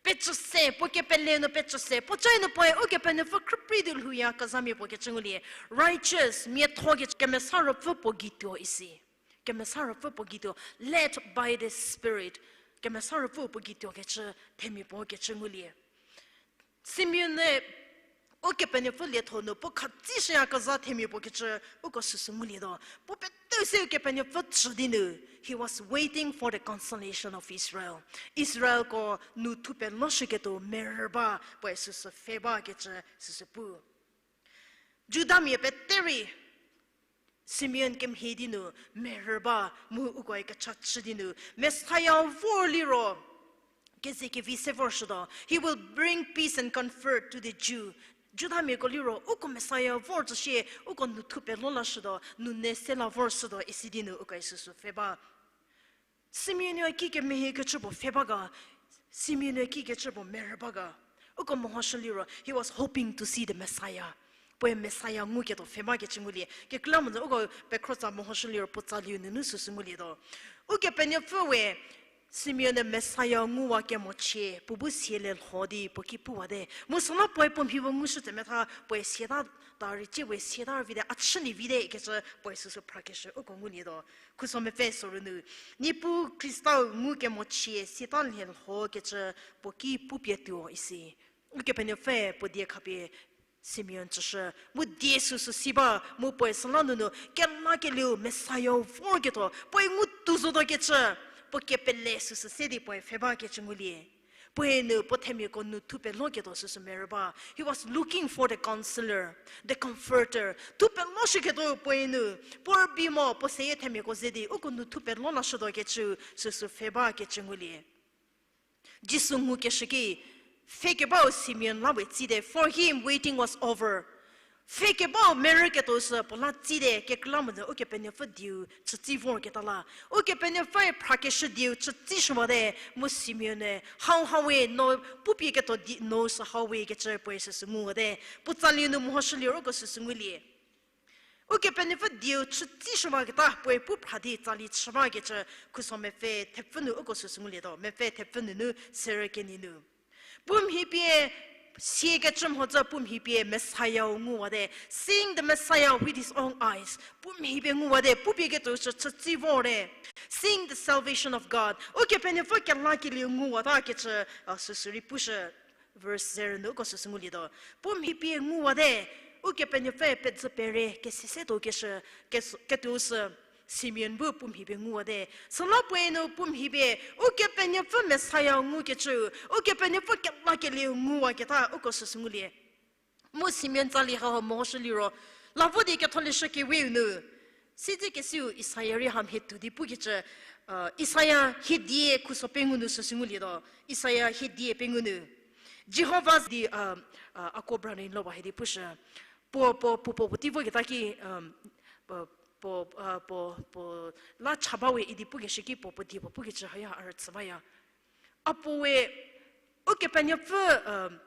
Pecü se, puo kepele nu pecü se, puo cai nu puoe Ukepenuopfü khrüprei di lhouyakezhamia puo kecü ngulie. Righteous, miatho kecü, Kemesa Ruopfü puo gei tuo isi. Kemesa Ruopfü puo gei tuo, led by the Spirit. Kemesa Ruopfü puo gei tuo kecü themia puo kecü ngulie. Simeon-e Ukepenuopfü lietho nu puo khatsishüyakezha themia puo kecü uko süsü ngulietuo. Puo peteu se Ukepenuopfü chü di nu, he was waiting for the consolation of Israel. Israelko nu thupeloshüketuo merü ba puoe süsü pfhe ba kecü süsü pu. Judamia pete rei Simeon kemhie di nu merü ba mu ukoe kecha chü di nu, Messiah vor liro kezekevi se vorshütuo. He will bring peace and comfort to the Jew. Judamiako liro uko Messiah vor tsü shie, uko nu thupelo lashütuo, nu ne se la vorshütuo isi di nu ukoe süsü pfhe ba. Simeon-e kikemhiekecü puo pfhe ba ga, Simeon-e kikecü puo merü ba ga. Uko mehoshü liro, he was hoping to see the Messiah. Puoe Messiah nguketuo pfhe ba kecü ngulie. Kekreilamonyü uko pekhrotsa mehoshü liro puo tsaliu nunu süsü ngulietuo. Ukepenuopfü we Simeon-e Messiah nguwa kemochie puo bu siele lho di puo ki puwate. Mu süla puoe puo mhi bu ngushüte metha puoe siata, ta rei cie we siata rei vite, a chülie vite kecü puoe süsü phrakeshü uko ngulietuo. Khuso mepfü soru nu, Niepuu Khristau ngukemochie siata lhe lho kecü puo ki pupie tuo isi. Ukepenuopfü puo die khapie Simeon tsüshü, mu die süsü si ba, mu puoe süla nunu kelakelieu Messiah vorketuo puoe ngu tou zotuo kecü, puo kepele süsü se di puoe pfhe ba kecü ngulie. Puoe nu puo themiako nu thupeloketuo süsü merü ba. He was looking for the counselor, the comforter. Thupeloshüketuo puoe nu, puo rübei mo puo seyie themiako ze di uko nu thupelo lashütuo kecü süsü pfhe ba kecü ngulie. Jisu ngukeshü ki, pfhekebau Simeon la we tsite, for him waiting was over. Pfhekebau merüketuo sü puo la tsite, kekreilamonyü Ukepenuopfü dieu chütsi vorketa la. Ukepenuopfüe phrakeshü dieu chütsishüwate, mu Simeon-e, hau hau we, no pupie ketuo di no sü hau we kecü puoe süsü nguwate. Puo tsali nu mehoshü liro uko süsü ngulie. Ukepenuopfü dieu chütsishüwaketa puoe pu phra di tsali chü bakecü khuso mepfü thepfü nu uko süsü ngulietuo, mepfü thepfü nunu serü kenie nu. Pu mhi pie siakecü mhodzü pu mhi pie Messiah-u nguwate, seeing the Messiah with his own eyes. Pu mhi pie nguwate, pupie ketuo sü chütsi vorte. Seeing the salvation of God. Ukepenuopfü kelakelieu nguwatakecü, a, süsü rei pushü. Verse zero nu uko süsü ngulietuo. Pu mhi pie nguwate, Ukepenuopfü pezü pere kese se tuo keshü, kes-, ketuo sü Simeon bu pu mhi pie nguwate. Süla puoe nu pu mhi pie, Ukepenuopfü Messiah ngukecü, Ukepenuopfü kelakelieu nguwaketa uko süsü ngulie. Mu Simeon tsali hau mehoshü liro, la vo di ketholeshü keweu nu, siedzekesiu Isaia rei hamhie tuo di pukecü, a, Isaia hiedie khuso pengou nu süsü ngulietuo, Isaia hiedie pengou nu. Jihova di, a, a, a co-brother-in-law ba hie di pushü. Puo, puo, puo, puo, puotei voketa ki, um, puo, puo, a, puo, puo, la cha bawe idi pukeshü ki puo, puo die puo pukecü haya a rüchü baya. A puoe, Ukepenuopfü, um,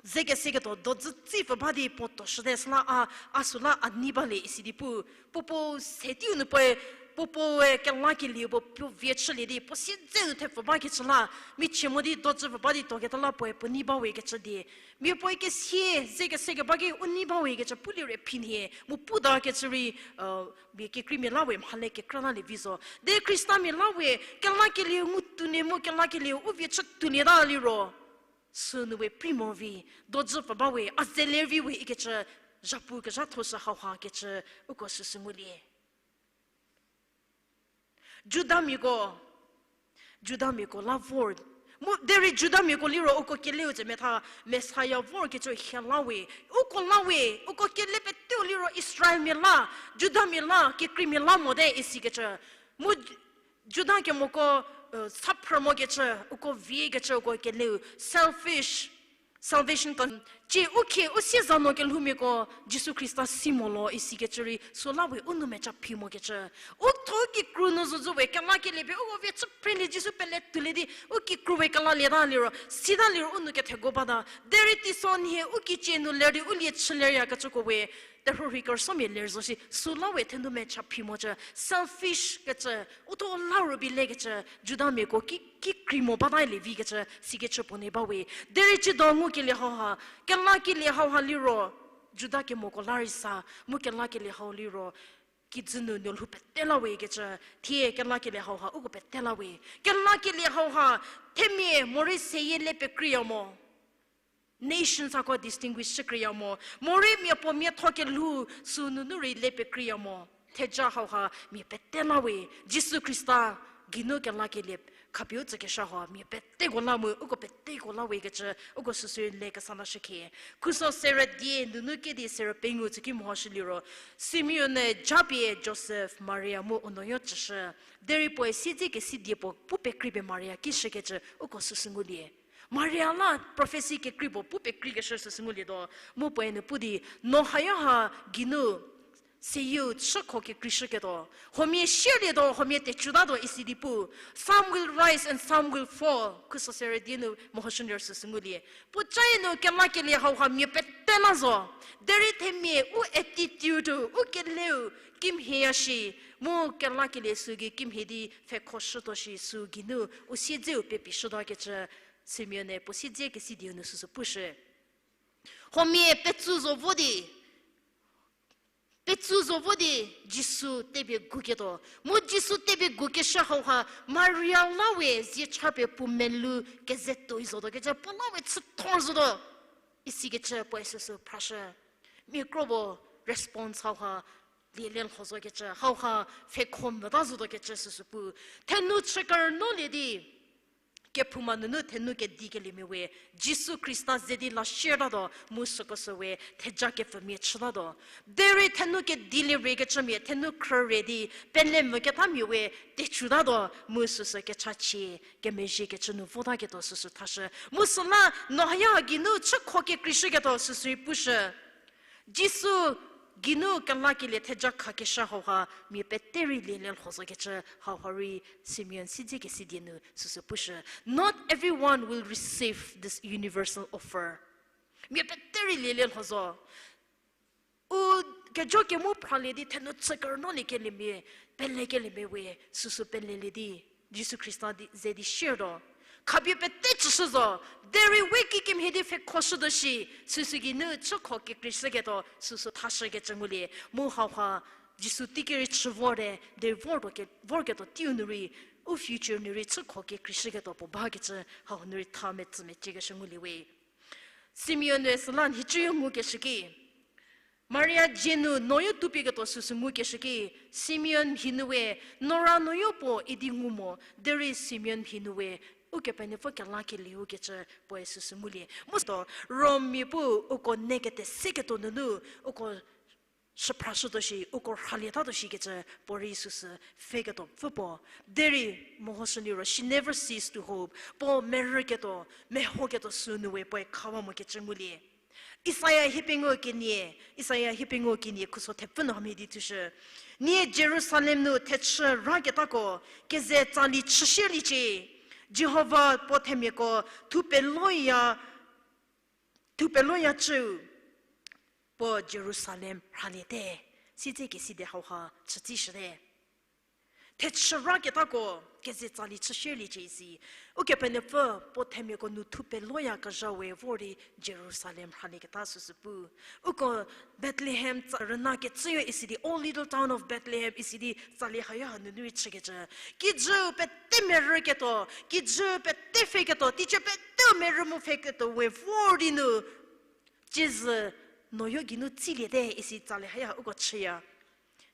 ze keseketuo dozü tsipfü ba di puo tuoshüte süla a, a süla a nei balie isi di pu, puo puo se teiu nu puoe, puo puoe kelakelieu puo puo vie chülie di, puo siedzeu nu thepfü bakecü la, michie mo di dozü pfü ba di tuoketa la puoe puo nei bawe kecü die. Mia puoe kesie, ze kese keba ki u nei bawe kecü pulie rei phi nhie, mu puta kecü rei, a, mia kekreimia la we mhale kekra lalie vi zo. De Khristamia la we, kelakelieu ngu tuonie mu kelakelieu u vie chü tuolieta liro. Sünu we prei mo vi, dozü pfü ba we, a zeler vi we ikecü, zhapu kezhatho sü hauha kecü, uko süsü ngulie. Judamiako, Judamiako la vor. Mu derei Judamiako liro uko keleu tse metha Messiah vorkecü hie la we. Uko la we, uko kele peteu liro Israelmia la, Judamia la, kekreimia la mote isikecü. Mu Ju-, Juda kemoko, e, saphrü mokecü, uko viekecü uko keleu, selfish. Salvation to, cie u khie u sie za no kelhoumiako Jisu Khrista si mo lo isikecü rei süla we u nou mecha phi mokecü. U tho kikru nu zozü we kelakelie pie uko vie chü phrelie Jisu pele tuolie di u kikru we kelalieta liro, sita liro u nou kethego bata. Derei teisonhie u kicie nu ler di u lie chü leryakecüko we, terhuo rhei kerüsuomia ler zo shi, süla we thenou mecha phi mocü, selfish kecü, u tho la rübei lekecü, Judamiako ki, ki kri mo batalie vikecü, sikecü puo nei ba we. Derei cido ngukelie hauha, kelakelie hauha liro, Juda kemoko la rei sa, mu kelakelie hau liro, kijü nu nuolhou pete la we kecü, thie kelakelie hauha uko pete la we. Kelakelie hauha, themia morei seyie le pekreiya mo. Nations hako distinguish chükreiya mo. Morei mia puo miatho kelhou sü nunu rei le pekreiya mo. Theja hauha mia pete la we. Jisu Khrista geinu kelakelie khapie u tsükeshü hau mia peteko la mu, uko peteko la we kecü, uko süsü le kesa lashükhie. Khuso sere die nunu kedi sere pengou tsüki mehoshü liro, Simeon-e japie Josef, Maria mu u nuoyo tsüshü. Derei puoe siedze kesidie puo pu pekreipie Maria ki shükecü uko süsü ngulie. Maria la prophecy kekrei puo pu pekreikeshü süsü ngulietuo. Mu puoe nu pu di, no hayaha geinu seyieu chükho kekreishüketuo. Huomia sierlietuo, huomia tecutatuo isi di pu. Some will rise and some will fall. Khuso sere die nu mehoshü liro süsü ngulie. Puo caie nu kelakelie hauha mia pete la zo. Derei themia u attitude-u, u keleu, kimhieya shi. Mu kelakelie sü gei kimhie di pfhekhoshütuo shi sü geinu u siedzeu pepieshütuo kecü Simeon-e puo siedze kesidieu nu süsü pushü. Huomia petsu zo vo di, petsu zo vo di Jisu tepie guketuo. Mu Jisu tepie gukeshü hauha Maria la we zie cha pie puo melou keze tuoi zotuo kecü puo la we chüthor zotuo. Isikecü puoe süsü phrashü. Mia kro puo response hauha lielie lho zokecü, hauha pfhekho mvüta zotuo kecü süsü pu. Thenu chü kerünuolie di, kephouma nunu thenu kedikeliemia we, Jisu Khrista ze di la shiertatuo, mu süko sü we theja kepfümia chütatuo. Derei thenu kedilie rei kecümia, thenu khrüre di, pele mvü ketamia we, tecutatuo, mu süsü kechachie, kemezhie kecü nu votaketuo süsü thashü. Mu süla, no haya geinu chükho kekreishüketuo süsü rei pushü. Jisu geinu kelakelie theja khakeshü hauha, mia pete rei lielie lho zokecü hauha rei Simeon siedze kesidie nu süsü pushü. Not everyone will receive this universal offer. Mia pete rei lielie lho zo. U kejo kemu phralie di thenu chü kerünuoliekeliemia, pelekeliemia we süsü pelelie di, Jisu Khrista di, ze di shiertuo. Khapie pete chüshü zo, derei we kikemhie di pfhekhoshütuo shi, süsü geinu chükho kekreishüketuo süsü thashükecü ngulie. Mu hauha, Jisu teiki rei chü vorte, derei vortuo ke, vorketuo teiu nu rei, u future nu rei chükho kekreishüketuo puo bakecü hau nu rei tha metsü meciekeshü ngulie we. Simeon-e süla nhicuyo ngukeshü ki, Maria dzie nu noyo tupieketuo süsü ngukeshü ki, Simeon mhi nu we, nora noyo puo idi ngu mo, derei Simeon mhi nu we, Ukepenuopfü kelakelieu kecü puoe süsü ngulie. Mu sütuo, Rommia pu uko ne kete seketuo nunu, uko shüphrashütuo shi, uko rhalietatuo shikecü puorei süsü pfheketuo pfü puo. Derei mehoshü liro, she never ceased to hope. Puo merüketuo, mehoketuo sü nu we puoe khawa mokecü ngulie. Isaia hiepengou kenie, Isaia hiepengou kenie khuso thepfü nu hamhie di thushü. Nie Jerusalem nu thechü raketako, keze tsali chüshüliecie. Jihova puo themiako thupeloya, thupeloya cüu, puo Jerusalem rhaliete. Siedze kesidi hauha chütsishüte. Thechü raketako keze tsali chüshüliecie isi. Ukepenuopfü puo themiako nu thupeloyakezha we vor di Jerusalem rhalieketa süsü pu. Uko Bethlehem tsa rüna kecüyo isi di, O little town of Bethlehem isi di tsali haya ha nunu rei chükecü. Kijü pete merüketuo, kijü pete pfheketuo, teicie pete merü mu pfheketuo we vor di nu. Ciezü noyo geinu tsiliete isi tsali haya ha uko chüya.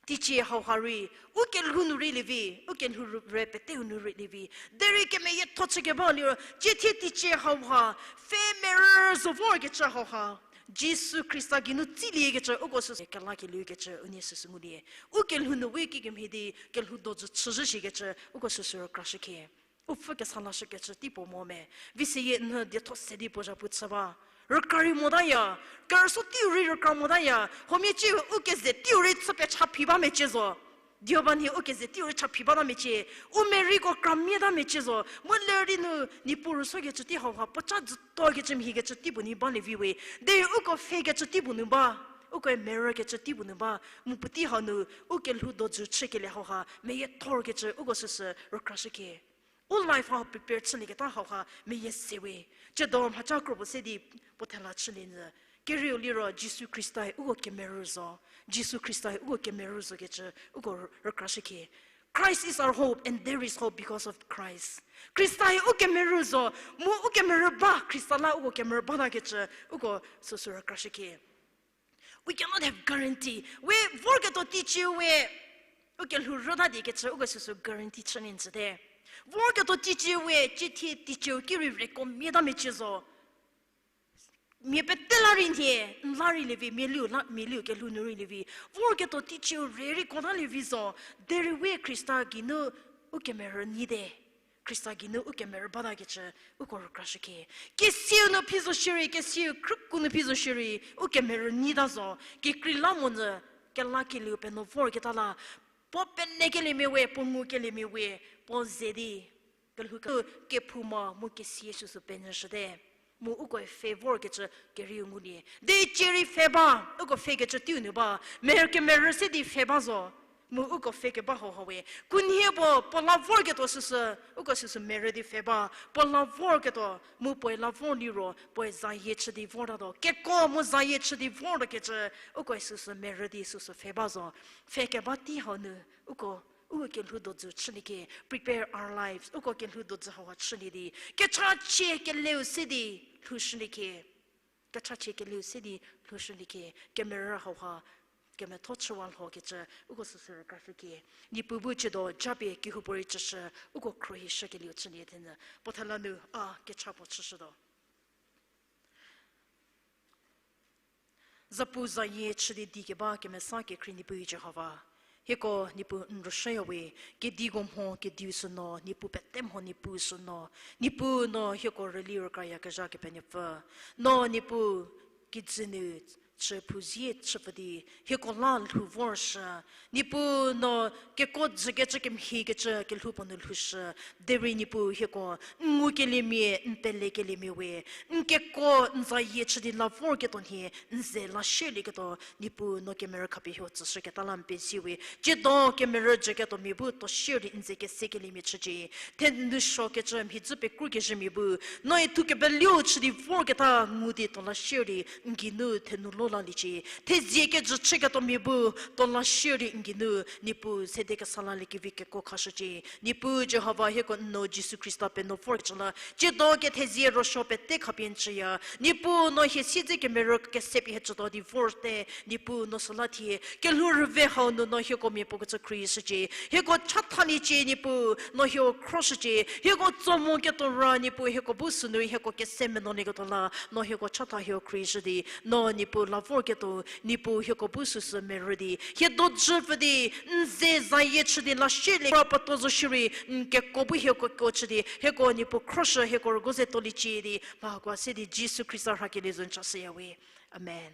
Teicie hauha rei, u kelhou nu rei lievi, u kelhou re peteu nu rei lievi. Derei kemeyietho chükeba liro, cie thie teicie hauha, pfhe merü zo vorkecü hauha, Jisu Khrista geinu tsiliekecü, uko süsü kelakelieu kecü, unie süsü ngulie. U kelhou nu we kikemhie di, kelhou dojü chüzhü shikecü, uko süsü rükrashükhie. U pfü kesa lashükecü tei puo mo me. Viseyie nhü dietho se di puo zhapu chü ba. Rükra rei motaya, kerüsuo teiu rei rükra motaya, huomia cie u keze teiu rei chü pecha phi ba mecie zo. Dioba nhie u keze teiu rei cha phi bata mecie, u meriko kra mieta mecie zo, mu ler di nu, Niepuu rüsuokecü tei hauha, puoca dzütuokecü mhiekecü tei puo nu balie vi we, derei uko pfhekecü tei puo nu ba, uko merükecü tei puo nu ba, mu puotei hau nu, u kelhou dojü chükelie hauha, meyiethorkecü uko süsü rükrashükhie. U life hau prepare chülieketa hauha meyie se we. Tsiedo mhaca kro puo se di puo thela chülie nyü. Kerieu liro Jisu Khristae uko kemerü zo. Jisu Khristae uko kemerü zokecü uko rükrashükhie. Christ is our hope and there is hope because of Christ. Khristae u kemerü zo, mu u kemerü ba, Khrista la uko kemerü batakecü uko süsü rükrashükhie. We cannot have guarantee. We vorketuo teiciu we, u kelhou rüta di kecü uko süsü guarantee chü nyü tsüte. Vorketuo teiciu we, cithie teiciu ki rei reko mieta mecie zo. Mia pete la rei nhie, n la rei lievi, mialiu la, mialiu kelhou nu rei lievi. Vorketuo teiciu re rei kota lievi zo, derei we Khrista geinu u kemerü nyite. Khrista geinu u kemerü batakecü uko rükrashükhie. Kesiu nu phi zo shierei, kesiu khrüku nu phi zo shierei, u kemerü nyita zo, kekreilamonyü, kelakelieu penuo vorketa la, puo penekeliemia we, puo ngukeliemia we, puo ze di, kelhou ke, kephouma mu kesia süsü penyüshüte. Mu ukoe pfhe vorkecü kerieu ngulie. Diecerei pfhe ba, uko pfhekecü teiu nu ba, mer kemerü se di pfhe ba zo. Mu uko pfhe keba hauha we. Khunhie puo, puo la vorketuo süsü, uko süsü merü di pfhe ba. Puo la vorketuo, mu puoe la vor liro, puoe zayie chü di vortatuo. Keko mu zayie chü di vortakecü, ukoe süsü merü di süsü pfhe ba zo. Pfhe keba tei hau nu, uko, u kelhou dojü chüliecie, prepare our lives, uko kelhou dojü hauha chülie di. Kechachie keleu se di lhoushüliecie. Kechachie keleu se di lhoushüliecie, kemerü hauha, kemetho chüwa lhokecü, uko süsü rükrashükhie. Niepuu bu tsiedo japie kehoupuorei chüshü, uko khruohishükelieu chülie thenyü. Puo thela nu, a, kecha puo chüshütuo. Zapu zayie chü di di keba kemesa kekhrie Niepuu Jihova. Hieko Niepuu n rüshüya we, kediko mho kediu süno, Niepuu pete mho Niepuu süno, Niepuu no hieko rüli rükrayakezha Kepenuopfü. No Niepuu kijü nu chü phuzie chüpfü di, hieko la lhou vorshü, Niepuu no keko jükecü kemhiekecü kelhou puo nu lhoushü, derei Niepuu hieko n ngukeliemia, n pelekeliemia we, n keko n zayie chü di la vorketuo nhie, n ze la shielieketuo, Niepuu no kemerü khapie hieko tsüshüketa la n pezie we, tsiedo kemerü jüketuo mia bu tuo shierei n ze kesekeliemia chücie, thenou suokecü mhidzü pekrukezhümia bu, no-e thu kepeliu chü di vorketa ngu di tuo la shierei n geinu thenou lo laliecie, thezie kejü chüketuo mia bu, tuo la shierei n geinu, Niepuu sede kesa laliekevi keko khashücie, Niepuu Jihova hieko n nuo Jisu Khrista penuo vorkecü la, tsiedo kethezie ruosuo pete khapie n chüya, Niepuu no hie siedze kemerü kesepie hie chütuo di vorte, Niepuu no süla thie, kelhou rüve hau nu no hieko mia puo kecü khruohishücie, hieko chathaliecie Niepuu, no hieko khroshücie, hieko tso mo ketuo ra Niepuu hieko bu sünu rei hieko kese menuolieketuo la, no hieko chatha hieko khruohishü di, no Niepuu la vorketuo, Niepuu hieko bu süsü merü di, hie dojüpfü di, n ze zayie chü di la shielie, ra peto zo shierei, n keko bu hieko keko chü di, hieko Niepuu khroshü hieko rügo ze tuoliecie di, mha hako se di Jisu Khrista rhakelie zo n chashüya we. Amen.